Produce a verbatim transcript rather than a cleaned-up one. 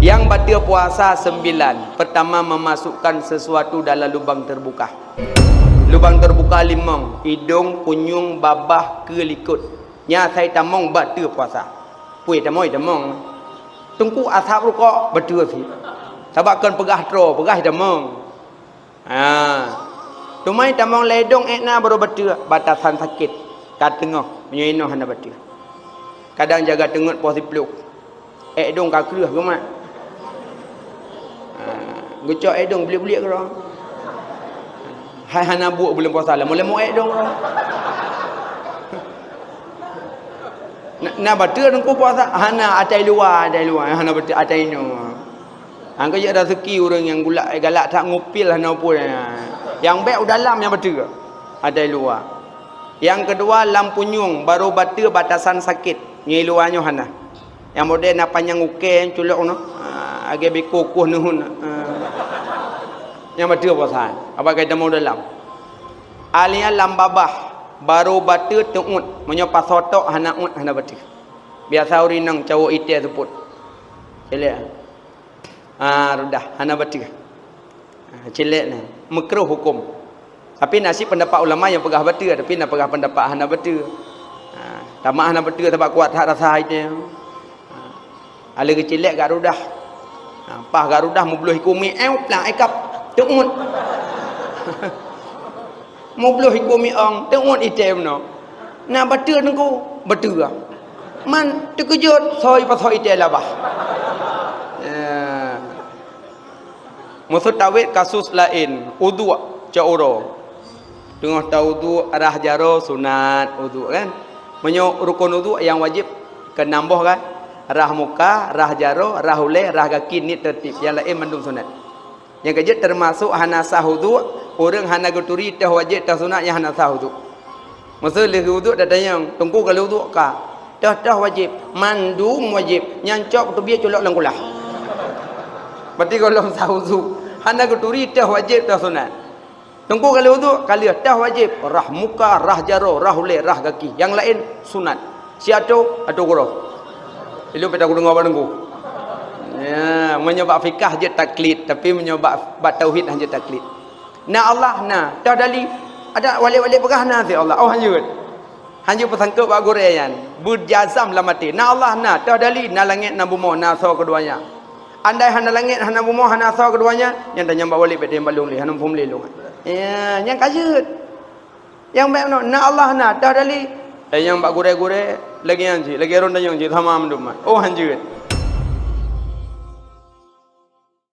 Nyang bateue puasa sembilan. Pertama, memasukkan sesuatu dalam lubang terbuka. Lubang terbuka limong, idong, punyueng, babah, keue, likot. Nyan asai tamong bateue puasa. Pue tamong, tamong. Teungku asap rukok, bateue sit. Sabab kon peugah troe, peugah tamong. Ha. Teuma tamong lé idong ék na baroe bateue, batasan sakét. Ka teungoh, meunyoe inoe hana bateue. Kadang jaga teungeut poh siplôh. Ék idong ka kreueh geumat. Ha. Geucok ék idong bliek-bliek keudroe. Hai hana buet buleuen puasa, leumo-leumo ék idong keudroe. Na, na bateue teungku puasa? Hana, atai luwa, atai luwa. Hana bateue, atai inoe. Hana keu jeuet raseuki ureuëng nyang gulak, eh, galak that ngupil hana peue. Nyang bék u dalam nyang bateue. Atai luwa. Nyang keudua, lam punyueng, baroe bateue batasan sakét. Nyoe luwa nyoe hana. Nyang model na panyang ukée culok nyoe. Ah, agée biko kueh neuheun. Ah. Nyang bateue puasa. Apa kaitan mau dalam? Alia lam babah, baroe bateue teuôt. Meunyoe pasoe tok hana uet, hana bateue. Biasa ureuëng inong cawök itée seupôt. Célék. Ah, rudah, hana bateue. Ah, célék nyan. Meukruh huköm. Tapi na cit peundapat ulama nyang peugah bateue, tapi na peugah peundapat hana bateue. Ah, tamat hana bateue sabab kuat that rasa itée. Ah, lé geucélék gak rudah. Ah, paih gak rudah meubloh iku mi, eu, plak, ikab, teuôt. Meubloh iku mi ong, teuôt itée bunoe. Na bateue teungku, bateue. Man teukeujot, soi pasoe itée labah. Ya. Meuseu tawét kasus laén, uduk cok uroe. Teungoh tawuduk, rhah jaroe sunat uduk kan. Meunyoe rukon uduk nyang wajéb keunam boh kan. Rhah muka, rhah jaroe, rhah ulée, rhah gaki, niet teurtib. Nyang laén mandum sunat. Nyang keujeuet teumasok hana sah uduk, ureuëng hana geuturi toh wajéb toh sunat nyang hana sah uduk. Meuseu lheueh uduk tatanyong, "Teungku ka lheueh uduk ka?" "Toh-toh wajéb." "Mandum wajéb." Nyan cok teubiet culok lam kulah. Berarti gohlom sah uduk. Hana geuturi toh wajéb toh sunat. "Teungku ka lheueh uduk?" "Ka lheueh." "Toh wajéb?" "Rhah muka, rhah jaroe, rhah ulée, rhah gaki. Nyang laén sunat." "Siat atoe?" "Atoe keudroe." Ilôn pih tadeungoe bak teungku. Ya, meunyoe bak fikah jeuet taklid, tapi meunyoe bak, bak tauhid hana jeuet taklid. Na Allah, na. Toh dali? Ada wali-wali peugah na sit Allah. Oh, hanjeuet. Hanjeuet peusangkot bak gurée nyan. Beujazam lam até. Na Allah, na. Toh dali? Na langét, na bumoe, na asoe keuduanya. Andai hana langét, hana bumoe, hana asoe keuduanya, nyan tanyong bak wali, bèk tanyong bak lôn lé, hana muphom lé lôn. Ya, nyan ka jeuet. Nyang bèk meunoe, na Allah na, toh dali. Tanyong bak gurée-gurée, lagèe nyan cit, lagèe droen tanyong cit, sama mandum. Oh, hanjeuet.